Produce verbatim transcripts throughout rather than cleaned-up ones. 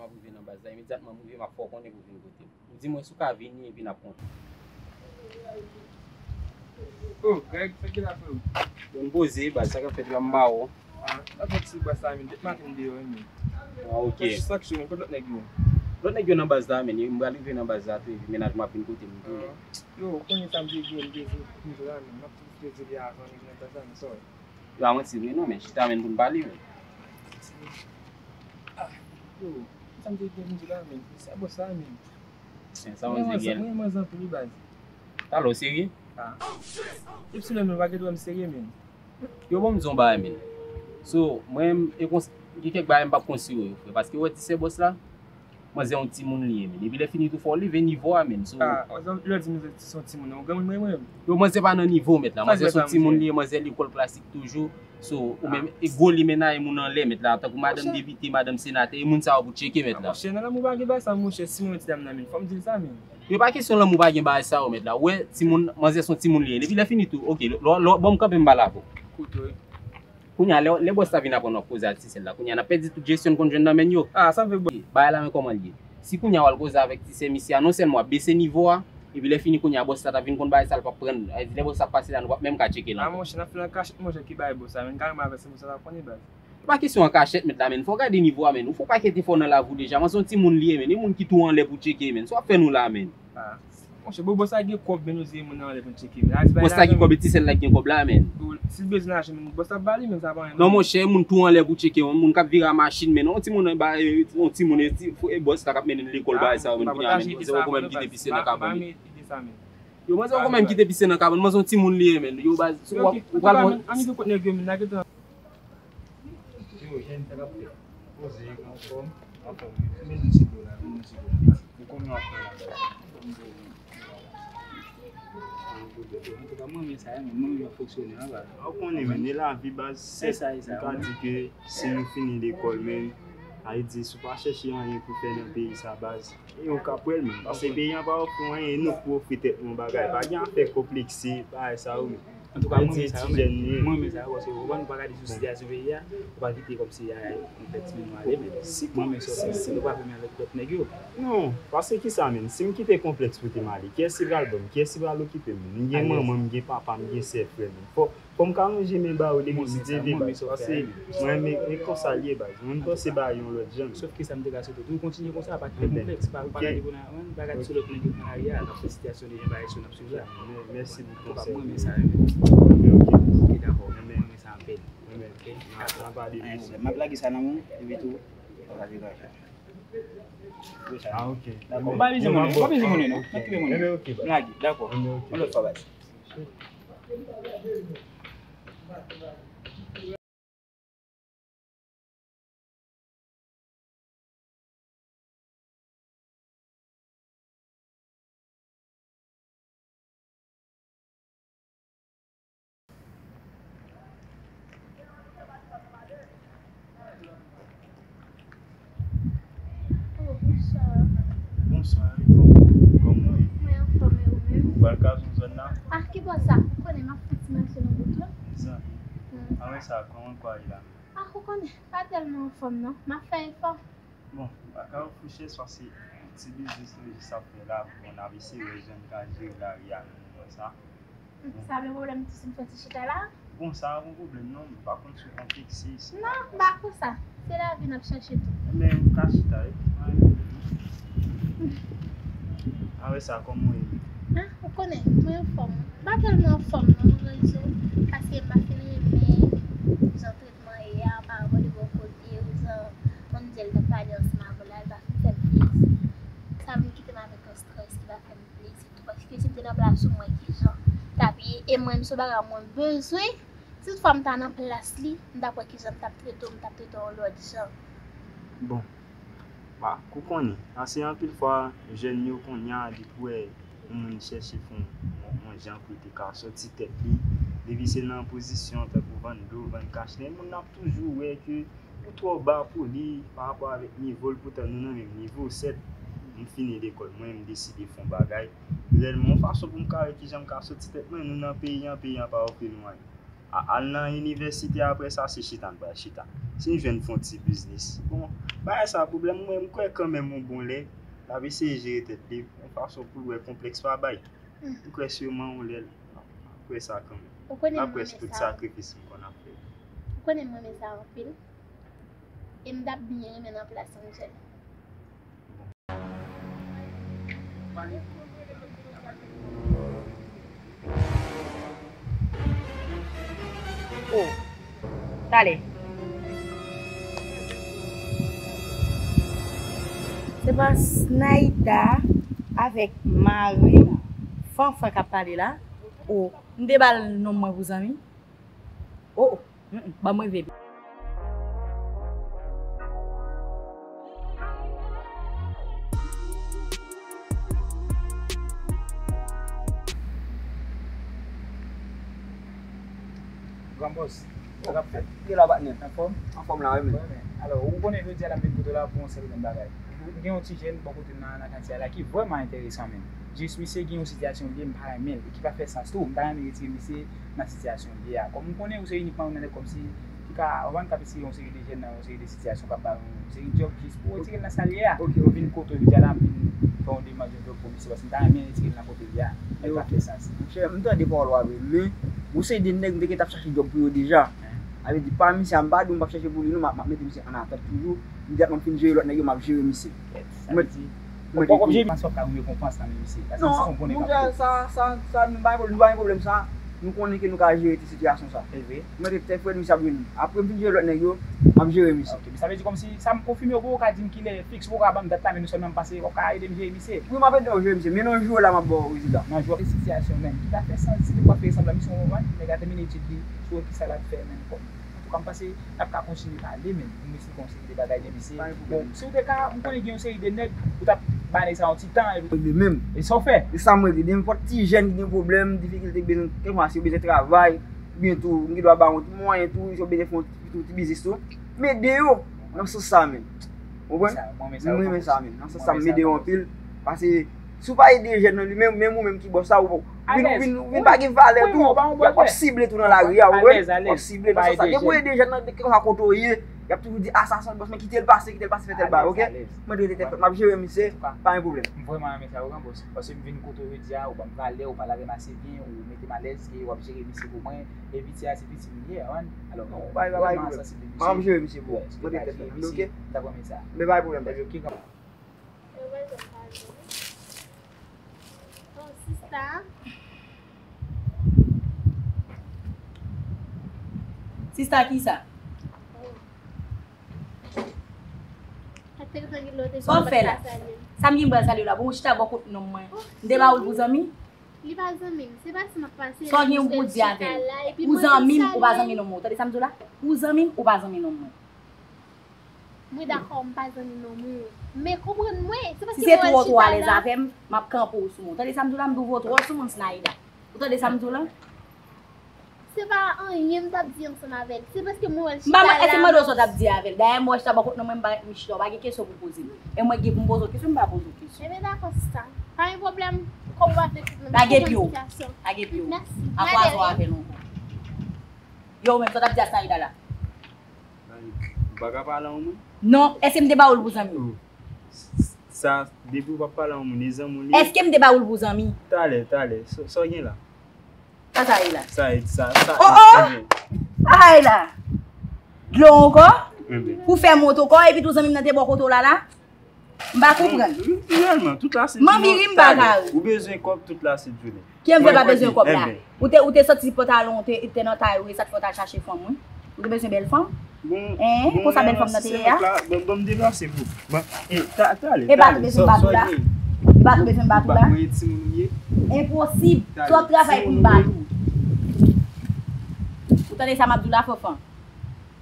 M ap rive nan baz la, imedyatman m rive, m ap fè w konnen pou w vin kote m. Ou di mwen si w ka vini, epi n ap konnen. Oh, Greg, sa ki la, frè? Bon, m poze, baz, sa k ap fèt la, m ba w. Ah, la fèt si baz la, men, depi maten m deyò, men. Ah, ok. Mwen jis sak cho, men, kot lòt nèg yo? Lòt nèg yo nan baz la, men, m pral rive nan baz la tou, epi mennaj mwen ap vin kote m tou. Ah. Yo, ou konnen sa m te di, m te di, m te di la, men, m ap toujou te di li avan, nèg nan baz la, men, sorry. Yo, a manti vre non, men chita, men, pou n pale, men. Ah, yo, sa m te gen pou m di la, men, sa bòs la, men. Men sa mwen di gen. Mwen, mwen zanpil, baz. Talè, w serye? Ah. Depi sou lè m pa gen dwa m serye, men. Yo, bon, m di yon bagay, men. So, mwen, e kons-, gen kèk bagay m p ap konsidere yo, frè. Paske, w wè, ti sè bòs la, manzè yon timoun li ye, men. Epi lè fini tou, fò w leve nivo a, men. So, ah, lè w di manzè se yon timoun, ou granmoun mwen, mwen. Yo, manzè pa nan nivo w, mèt la. Manzè se yon timoun li ye, manzè lekòl klasik toujou. So, ou menm, e gwo li men a, e moun anlè, mèt la. Tankou madanm depite, madanm senatè, e moun sa yo pou tcheke, mèt la. Monchè, nan lanmou pa gen bagay sa, monchè, si mwen ti dam nan, men. Fò m di l sa, men. Yo, pa kesyon lanmou pa gen bagay sa yo, mèt la. Ou wè, timoun, manzè se yon timoun li ye. Epi lè fini tou, ok, lè, lè, lè, bon, m kanpe m pale avè w. Koute, wi. Kounye a, lè, lè bòs la vin aprann w ap koze ak ti sè l la, kounye a, n ap pèdi tout jesyon n konn jwenn nan men n yo. Ah, sa m vle bò. Bagay la, men kòman l ye. Si kounye a, w al koze avèk ti sè misye a, non sèlman w ap bese nivo a, epi lè fini, kounye a, bòs la t ap vin konn bagay sa, l p ap pran, sa vle di, lè bòs la ap pase la, nou p ap menm ka tcheke l ankò. Ah, monchè, n ap fè l an kachèt, monchè, ki bagay bòs la, men, kareman avèk se bòs la, t ap konnen, baz. E pa kesyon an kachèt, mèt la, men. Fò w gade nivo a, men. Ou fè yon pakèt efò nan lavi w deja. Manzè se yon timoun li ye, men. E moun ki tou anlè pou tcheke, men. Sa w ap fè nou la, men. Ah. Monchè, bon, bòs la gen kòb, men, nou di moun nan anlè pou n tcheke, men. Bòs la gen kòb, e ti sè l la ki gen kòb la, men. Si l bezwen lajan, men, bòs la ba li, men, sa pa anyen. Non, monchè, moun tou anlè pou tcheke, yon moun k ap vire a machin, men. Yon timoun anba, e, yon timoun, e, ti, e bòs la k ap mennen l lekòl, bagay sa yo, men. Kounye a, men, manzè poko menm kite pise nan kab, men. Yo, manzè poko menm kite pise nan kab, manzè se yon timoun li ye, men. Yo, baz, w ap, w pral. Yo, jèn, sa k ap fèt? Poze, anfòm, anfòm. Men nou ti dlo la, men nou ti dlo la. Ou konnen w ap pran la, baz. Antouka, mwen renmen sa, men mwen renmen fonksyone an, baz. Ou konnen, men, e lavi, baz. Se sa, e sa, ou ka di ke si nou fini lekòl, men, sa vle di, si w pa chèche anyen pou fè nan peyi sa, baz, e ou ka pran l, men. Paske peyi an pa ofri w anyen, e nou pou ofri tèt nou yon bagay. Pa gen afè konplekse, bagay sa yo, men. Antouka, mwen renmen sa, mwen renmen sa, paske ou konprann, ou pa gade sou sitiyasyon peyi a, ou pa kite kòmsi a, yon fè timoun yo ale, men mwen renmen sa, men ou pa fè menm avèk lòt nèg yo. Non, paske kisa, men? Si m kite konplèks pote m ale, kiyès ki pral ban m? Kiyès ki pral okipe m, men? M gen manman, m gen papa, m gen sè, frè, men. Fò, fò m ka ranje men ba yo depi m leve, baz, paske mwen, men, men konsa l ye, baz. Mwen, m panse bagay yon lòt jan. Sòf ke sa m te ka swete tou, kontinye konsa, pa kite konplèks, pa, pa gade pou nan, pa gade sou lòt nèg yo nan lari a, nan sitiyasyon de jan bagay yo n ap swiv la. Mèsi pou konsèy. Mwen renmen sa, renmen. Ok, ok. Ok, dakò. Mwen renmen sa anpil. Ok, dakò. N a pale de sa. M ap lage sa nan men w, epi tou, w ap lage sa. Ah, ok. Dakò. M pa bezwen moun, m pa bezwen moun, non. M ap kite moun. M lage, dakò. Yon lòt fwa, baz. Oh, bonswa. Bonswa, wi, kòman, kòman w ye? Mwen anfòm, e ou menm? Ou pral kazon zòn nan? Ah, ki bò sa? Ou konnen m ap fè ti mache nan wout la. Mezanmi. Hmm. Anben sa, kòman kwa ye la? Ah, ou konnen, pa tèlman anfòm non. M ap fè efò. Bon, m pa ka ofri chèz paske yon ti biznis nou jis ap fè la, bon, n ap eseye wè jan n ka jere lari a, nou wè sa. Hmm, sa vle pwoblèm tou si m fè ti chita la? Bon, sa pa yon pwoblèm non, m pa konn si w konplekse, se pa... Non, m pa konsa. Se lavi n ap chèche tou. Enben, ou ka chita wi, pa gen pwoblèm non. Apre sa, kòman w ye? Ah, ou konnen, mwen anfòm. M pa tèlman anfòm non, m rezo, paske m pa fin renmen jan tretman ye a, pa rapò de bò kote, ou jan manmzèl t ap pale ansanm avè w la, l pa fin fè m plezi. Sa vin kite m avèk yon estrès ki pa fè m plezi tou, paske si m te nan plas ou, mwen kijan t ap ye, e mwen menm se yon bagay mwen bezwen, si toutfwa m ta nan plas li, m t ap wè kijan m t ap trete w, m t ap trete w yon lòt jan. Bon, pa, ou konnen, sa se anpil fwa jèn yo kounye a, depi w wè yon moun chèche fè yon, yon jan pou l te ka sòti tèt li, depi se nan pozisyon tankou vann dlo, vann kachnen, moun nan ap toujou wè ke ou twò ba pou li pa rapò avèk nivo l, poutan nou nan menm nivo, sèt. M fini lekòl, mwen, m deside fè yon bagay. Reyèlman, yon fason pou m ka wè kijan m ka sòti tèt mwen, nou nan peyi an, peyi an pa ofri nou anyen. A- Al nan inivèsite, apre sa, se chita n pral chita. Si n jwenn fè yon ti biznis, bon, bagay sa pwoblèm, mwen, m kwè kanmenm yon bon lè, l ap eseye jere tèt li, yon fason pou l wè konplèks pa bay. M kwè siman yon lè, l ap wè sa kanmenm. L ap wè tout sakrifis m konn ap fè. Ou konnen m renmen sa anpil. E m t ap byen renmen nan plas Angel. Oh, talè. Se pa Snaida avèk mari Fanfan k ap pale la? Oh, m te ba l non mwen pou zanmi. Oh, oh. Mm, mm, ban mwen veye. Gran bòs, sa k ap fèt? Ki la patnè? Anfòm? Anfòm la, wi, men. Wi, men. Alò, ou konnen jodi a la m vin kote w la pou yon sèl grenn bagay. M gen yon ti jèn bò kote m nan, nan katye a la ki vrèman enteresan, men. Jis misye gen yon sitiyasyon l ye, m pa renmen l, e ki pa fè sans tou. M ta renmen retire misye nan sitiyasyon l ye a. Kòm m konnen ou se inikman youn nan nèg kòmsi ki ka, ou konprann, k ap eseye yon seri de jèn nan yon seri de sitiyasyon, k ap ba yo yon seri djòb jis pou retire l nan sa l ye a. Ok, ok. M vin kote w jodi a la, m vin fè yon demach de djòb pou misye, paske m ta renmen retire l nan kote l ye a. Sa pa fè sans. Monchè, m tande pawòl ou a vre, men ou se de nèg m te gentan ap chache djòb pou yo deja. Sa vle di, pa misye a, m pa di w m p ap chèche pou li non, m ap, m ap mete misye an atant toujou. Imedyatman m fin jere lòt nèg yo, m ap jere misye. Sa vle di, ou poko ap jere misye, w ap ka yon rekonpans nan men misye. Paske misye se yon bon nèg k ap fè. Non, monchè, sa, sa, sa, nou pa gen pwoblèm, nou pa gen pwoblèm sa. Nou konnen ke nou ka jere ti sitiyasyon sa. E vre? Mwen te tèt frèt, misye ap vin. Apre m fin jere lòt nèg yo, m ap jere misye. Ok, men sa vle di kòmsi sa m konfime w, ou poko ka di m kilè fiks, ou poko ka ban m dat la, men nou sèlman m pase, w ap ka ede m jere misye. Wi, m ap ede w jere misye, men nan jou la m ap ba w rezilta. Nan jou a, sitiyasyon menm ki pa fè sans, si te kwa fè sanblan, misye yon wòl, nèg la tèmine etid li, sou kisa l ap fè menm kòm. Antouka, m panse n ap ka kontinye pale, men pou m esplike w yon seri de bagay de misye. Bon, si w te ka, m konnen gen yon seri de nèg, ou t ap ba nèg sa yon ti tan, epi. Li menm. E sa w fè? E sa m regle. Nenpòt ti jèn ki gen pwoblèm, difikilte, ki bezwen, kèlkeswa si yo bezwen travay, oubyen tou, m gen dwa ba yo yon ti mwayen tou, si yo bezwen fè yon ti, yon ti biznis tou. M ede yo nan sans sa menm. Ou konprann? M renmen sa menm. Nan sans sa, m ede yo anpil. Paske si w pa ede jèn nan li menm, menm ou menm ki bòs la, ou vin, ou vin, ou vin pa gen valè tou. Y ap, w ap sible tou nan lari a, ou wè? W ap sible nan sans sa. Depi w ede jèn nan, kèlkeswa kote w ye, y ap toujou di, "A, sa se yon bòs, men kite l pase, kite l pase fè tèl bagay, oke?" Mwen rete tèt frèt, m ap jere misye, pa gen pwoblèm. M vrèman renmen sa, wi, gran bòs. Paske m vin kote w jodi a, ou ban m valè, ou pale avè m ase byen, ou mete m alèz, e w ap jere misye pou mwen. E piti a, se piti m ye, ou konprann? Alò, mwen vrèman sansib de misye. M ap jere misye pou ou. Mwen rete fèt, oke? M ta renmen sa. Men pa gen pwoblèm. Epi, oke, gran. Yo pa janm pale. Oh, sista. Sista kisa? Sa w fè la? Sa m gen pou m pral salye w la? Bon, ou chita bò kot nonm mwen. M te ba ou l pou zanmi? Li pa zanmi m. Se pa si m ap pase. Sa w gen pou w di avè l? Ou zanmi m, ou pa zanmi nonm mwen. Ou tande sa m di w la? Ou zanmi m, ou pa zanmi nonm mwen. Mwen dakò, m pa zanmi nonm ou. Men konprann mwen, se paske mwen wè l chita la. Si se twò twò alèz avè m, m ap kanpe w sou mwen. Ou tande sa m di w la? M twouve w twò sou moun, Snaida. Ou tande sa m di w la? Se pa anyen m t ap di ansanm avè l. Se paske mwen wè l chita la. M pa, èske m mande w sa w t ap di avè l? Dayè, mwen wè chita bò kot nonm mwen, m pa ret chita, w pa gen kesyon pou poze m. E mwen gen pou m poze w kesyon, m pa poze w kesyon. Ebyen, dakò, sista. Pa gen pwoblèm. Kòm w ap vle koute m, lage pye w. Lage pye w. Mèsi. Apre w avè l ankò. Yo, ou menm, sa w t ap di a Snaida la? Like, m pa ka pale a yon moun? Non, èske m te ba ou l pou zanmi? Oh. S-, s-, sa, depi w p ap pale a yon moun, e zanmi w li ye? Èske m te ba ou l pou zanmi? Talè, talè, sa, sa w gen la? Sa sa ye la? Sa, sa, sa, oh, oh! Ebyen. Sa sa ye la? Dlo ankò? Ebyen. Pou fè mont ankò, epi tou zanmi m nan te bò kote w la la? M pa konprann. Reyèlman, tout la se. M anvi ri, m pa ka ri. Ou bezwen kòb, tout la se jounen. Kiyè m fè pa bezwen kòb la? Ou te, ou te santi pantalon ou te, te nan tay ou, e sa k fè w t al chache fanm, wi? Ou te bezwen bèl fanm? Bon, hein? Konsa bèl fanm nan te ye a? Bon, bon, m deplase pou. Bon, e, ta, talè, talè. E pa tou bezwen bat ou la? E pa tou bezwen bat ou la? Mwen e timoun ou ye? Enposib. Twòp travay pou m bat ou. Ou tande sa m ap di w la, Fanfan?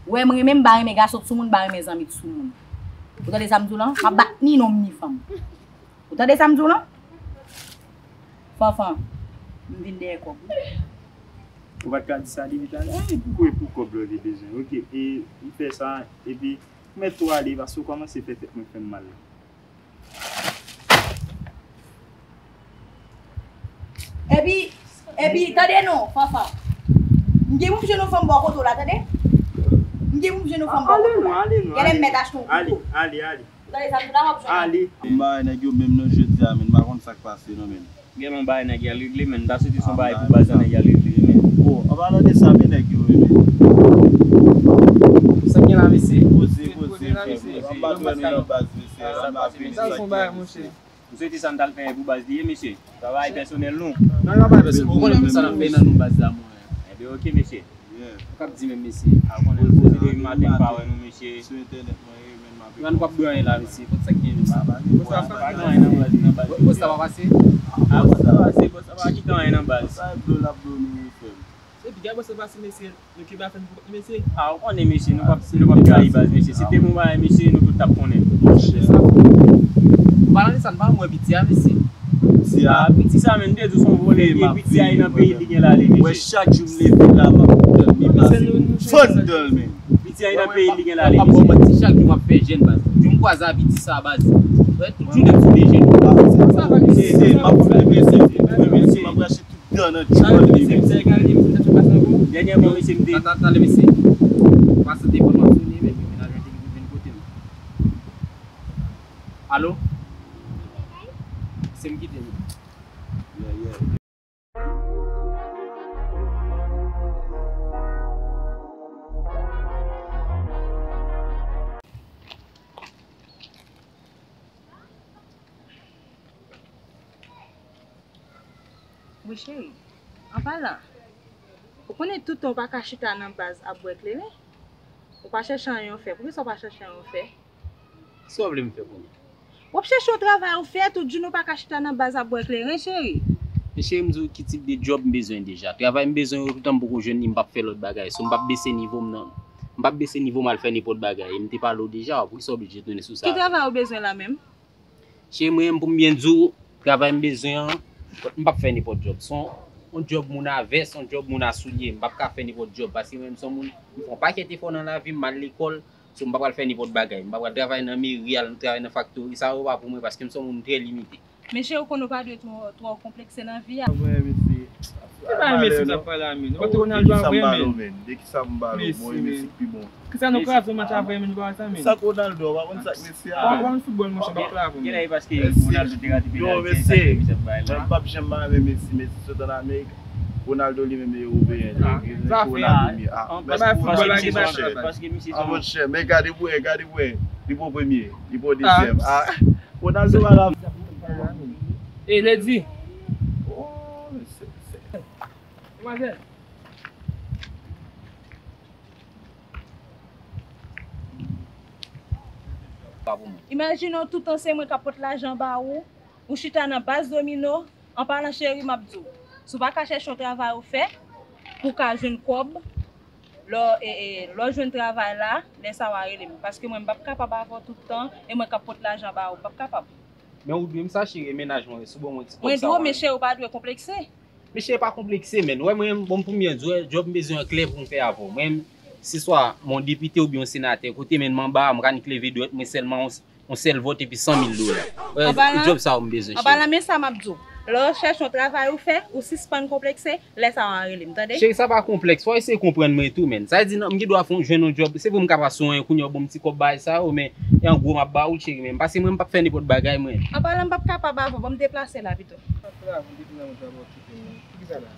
Ou wè m renmen, m pa renmen gason t sou moun, m pa renmen zanmi t sou moun. Ou tande sa m di w lan? M ap bat ni nonm ni fanm. Ou tande sa m di w lan? Fanfan, m vin dèyè kòb ou. Ou pa t ka di sa depi talè? Ay, pou kòb la ou te bezwen. Oke, e m fè sa, epi m mèt tou ale, paske ou kòmanse fè tèt mwen fè m mal la. Epi, epi, tande non, Fanfan. M gen pou m jwenn yon fanm bò kote w la, tande? M gen pou m jwenn yon fanm bò kote w la. Genlè m mèt achte yon kouto. Ale, ale, ale. Ou tande sa m di w la, w ap jwenn. Ale. M ba nèg yo menm nan jodi a, men m pa konn sa k pase non, men. Genlè yon bagay nèg y al regle, men. M ta swete se yon bagay pou baz la nèg y al regle, men. Bon, an palan de sa, men nèg yo, men. Sa k gen la, mesye? Poze, poze, frè, poze. An pa twò nan baz, mesye. An pa vini sa k gen, mesye. M swete sa n t al fè pou baz li ye, mesye. Travay pèsonèl nou. Nan travay pèsonèl. Ou konnen menm sa n ap fè nan nou baz la, mwen. Enben, oke, mesye. Ou k ap di menm, mesye. A konnen poze depi maten m pa wè nou, mesye. Sou entènèt mwen ye, men m ap. Nan nou p ap bwè anyen la, mesye. Kot sa k gen, mesye? Pa gen anyen nan baz, nan baz. Bòs la pa pase? A, bòs la pa pase, bòs la pa kite anyen nan baz. Sa e blo l ap blo nou, frè m. Epi gade bòs la pase, mesye. Nou kenbe afè nou pou kont nou, mesye. A, ou konnen, mesye, nou p ap, nou p ap trayi baz, mesye. Si te bon bagay, mesye, nou tout t ap konnen. Monchè. Palan de sa, n pa wè piti a, mesye. Piti a? A, piti sa menm, m te di w se yon vòlè li ye, piti a e nan peyi li gen l ale, mesye. Wè, chak jou m leve la, m ap tann li, m ap fann dan l, men. Piti a e nan peyi li gen l ale, mesye. M ap ba w manti, chak jou m ap fè jèn, baz. Jou m kwaze a piti sa, baz. Wè, tout jounen m sou de jèn. Mesye, m ap fè, mesye, mesye, m ap rache dan nan djòl li, mesye. Dènyèman, mesye, m te. Tande, mesye. Pase telefòn nan sone, men mennaj mwen te vin kote m. Alo? Se m ki te. Yeah, yeah. Wi, cheri. An palan, ou konnen tout tan ou pa ka chita nan baz ap bwè kleren? Ou pa chèche anyen w fè. Poukisa w pa chèche anyen w fè? Sa w vle m fè kounye a? W ap chèche yon travay ou fè, tout jounen ou pa ka chita nan baz ap bwè kleren, cheri. Men cheri, m di w ki tip de djòb m bezwen deja. Travay m bezwen yo, toutan m poko jwenn li, m p ap fè lòt bagay. So, m p ap bese nivo m nan. M p ap bese nivo m al fè nenpòt bagay. E m te pale w deja, poukisa w oblije tounen sou sa? Ki travay ou bezwen la menm? Cheri, mwen menm, pou m byen di w, travay m bezwen an, m p ap fè nenpòt djòb. Se yon, yon djòb moun a vès, yon djòb moun a soulye. M p ap ka fè nenpòt djòb, paske mwen menm, se yon moun, m fè yon pakèt efò nan lavi m, m al lekòl, so m pa pral fè nenpòt bagay. M pa pral travay nan meri, al travay nan faktori, sa yo pa pou mwen, paske m se yon moun trè limite. Men cheri, ou konnen ou pa dwe twò, twò konplekse nan vi a. Mwen, mesye. Ki bagay mesye w t ap pale a menm? Ou pa te Ronaldo a vre menm? De ki sa m pale w, bon, e mesye k pi bon. Kisa nou kraze yon match avè menm, nou pa wè sa menm? Sa k Ronaldo, w pa konn sa k mesye a menm. Bon, w pa konn foutbòl, monchè, m p ap pale avè w menm. Genlè e paske Ronaldo te rate penalti a, sa fè misye ap bay la. Mwen m p ap janm pa renmen Messi, Messi sot ann Amerik. Ronaldo li menm e ewopeyen li. Sa fè a. Ronaldo li, a, mèsi pou Ronaldo, monchè. Paske misye se yon... A, monchè, men gade bwè, gade bwè. Li pran premye, li pran dezyèm. A, Ronaldo pa la. E Lady. Oh, mesye, mesye. Demwazèl. Imajine w, tout tan se mwen k ap pot lajan ba ou, ou chita nan baz domino, an palan cheri, m ap di w, si w pa ka chèche yon travay ou fè, pou w ka jwenn kòb, lè w, e, e, lè w jwenn travay la, lè sa w a rele m, paske mwen m p ap kapab avè w tout tan, e mwen k ap pot lajan ba ou, m p ap kapab. Men ou dwe m sa, cheri, e mennaj mwen, si w ban mwen ti kòb sa w a. Mwen dwe w, men cheri, ou pa dwe konplekse. Mesye, pa konplekse, menn. Wè, mwen, bon, pou m byen di w, djòb m bezwen an klè pou m fè avè w. Mwen, se swa m yon depite oubyen yon senatè. Kote menn m anba a, m ka nik leve dwèt mwen sèlman yon, yon sèl vòt epi san mil dola. Wè, djòb sa yo m bezwen, cheri. Anpalan, men sa m ap di w. Lè w chèche yon travay ou fè, ou sispann konplekse, lè sa w a rele m, tande? Cheri, sa pa konplèks. Fò w eseye konprann mwen tou, menn. Sa vle di, nan, m gen dwa fè yon, jwenn yon djòb. Se vre m ka pa sou anyen kounye a, w ban m ti kòb bagay sa yo, men e an gwo m ap ba ou, cheri, menn. Paske mwen, m p ap fè nenpòt bagay, mwen. Anpalan, m p ap kapab avè w. Ban m deplase la pito. Sa fè la, pou depi nan mwen sa pa okipe mwen. Poukisa la?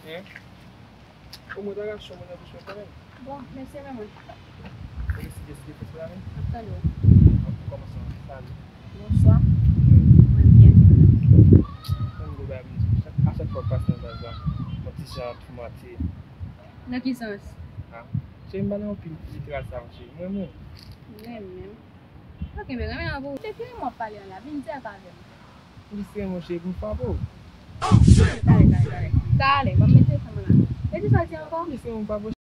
Hein? Ou mwen ta rache mwen nan bouch mwen kanmenm. Bon, mesye, men mwen. Ou resi deside fè sa la menm? M ap tande w. An pou kòmanse an sali. Bonswa. Mwen byen. Mwen gwo bagay pou m di. Chak, a chak fwa m pase nan baz la, mwen ti jan ap toumante. Nan ki sans? Ah, cheri, m pa nan anpil literal sa, cheri. Mwen, mwen. Mwen menm. Ok, men renmen an pou ou. Se ki renmen w ap pale an la? Vin di ak avè m. M jis renmen w, cheri, pou m frape w. Talè, talè, talè. Talè, ban m met telefòn mwen la. E di sa w di ankò? M jis renmen w frape w.